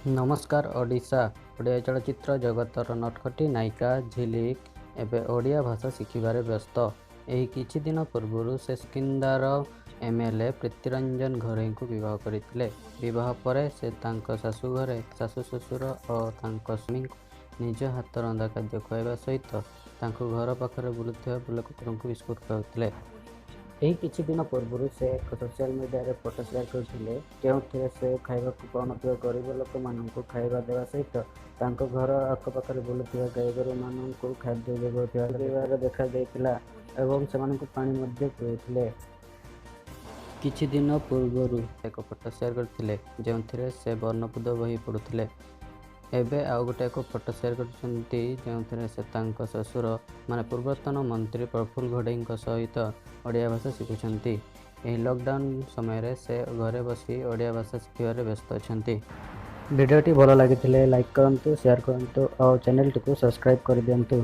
ନମସ୍କାର ଓଡ଼ିଶା। ଓଡ଼ିଆ ଚଳଚ୍ଚିତ୍ର ଜଗତର ନଟଖଟି ନାୟିକା ଝିଲିକ୍ ଏବେ ଓଡ଼ିଆ ଭାଷା ଶିଖିବାରେ ବ୍ୟସ୍ତ। ଏହି କିଛି ଦିନ ପୂର୍ବରୁ ସେ ସୁକିନ୍ଦାର ଏମଏଲଏ ପ୍ରୀତିରଞ୍ଜନ ଘଡ଼େଇଙ୍କୁ ବିବାହ କରିଥିଲେ। ବିବାହ ପରେ ସେ ତାଙ୍କ ଶାଶୂଘରେ ଶାଶୂ ଶ୍ୱଶୁର ଓ ତାଙ୍କ ସ୍ୱାମୀଙ୍କୁ ନିଜ ହାତ ରନ୍ଧା ଖାଦ୍ୟ ଖୁଆଇବା ସହିତ ତାଙ୍କ ଘର ପାଖରେ ବୁଲୁଥିବା ବୁଲା କୁକୁରଙ୍କୁ ବିସ୍କୁଟ ଖୁଆଉଥିଲେ। ଏହି କିଛି ଦିନ ପୂର୍ବରୁ ସେ ଏକ ସୋସିଆଲ ମିଡିଆରେ ଫଟୋ ସେୟାର କରିଥିଲେ, ଯେଉଁଥିରେ ସେ ଖାଇବାକୁ ପାଉନଥିବା ଗରିବ ଲୋକମାନଙ୍କୁ ଖାଇବା ଦେବା ସହିତ ତାଙ୍କ ଘର ଆଖପାଖରେ ବୁଲୁଥିବା ଗାଈଗୋରୁମାନଙ୍କୁ ଖାଦ୍ୟ ଯୋଗାଉଥିବାର ଦେଖାଯାଇଥିଲା ଏବଂ ସେମାନଙ୍କୁ ପାଣି ମଧ୍ୟ ପିଆଉଥିଲେ। କିଛି ଦିନ ପୂର୍ବରୁ ଏକ ଫଟୋ ସେୟାର କରିଥିଲେ, ଯେଉଁଥିରେ ସେ ବର୍ଣ୍ଣବୋଧ ବହି ପଢ଼ୁଥିଲେ। ଏବେ ଆଉ ଗୋଟେ ଏକ ଫଟୋ ସେୟାର କରିଛନ୍ତି, ଯେଉଁଥିରେ ସେ ତାଙ୍କ ଶ୍ୱଶୁର ମାନେ ପୂର୍ବତନ ମନ୍ତ୍ରୀ ପ୍ରଫୁଲ୍ଲ ଘଡ଼େଇଙ୍କ ସହିତ ଓଡ଼ିଆ ଭାଷା ଶିଖୁଛନ୍ତି। ଏହି ଲକଡାଉନ୍ ସମୟରେ ସେ ଘରେ ବସି ଓଡ଼ିଆ ଭାଷା ଶିଖିବାରେ ବ୍ୟସ୍ତ ଅଛନ୍ତି। ଭିଡ଼ିଓଟି ଭଲ ଲାଗିଥିଲେ ଲାଇକ୍ କରନ୍ତୁ, ସେୟାର କରନ୍ତୁ ଆଉ ଚ୍ୟାନେଲଟିକୁ ସବସ୍କ୍ରାଇବ୍ କରିଦିଅନ୍ତୁ।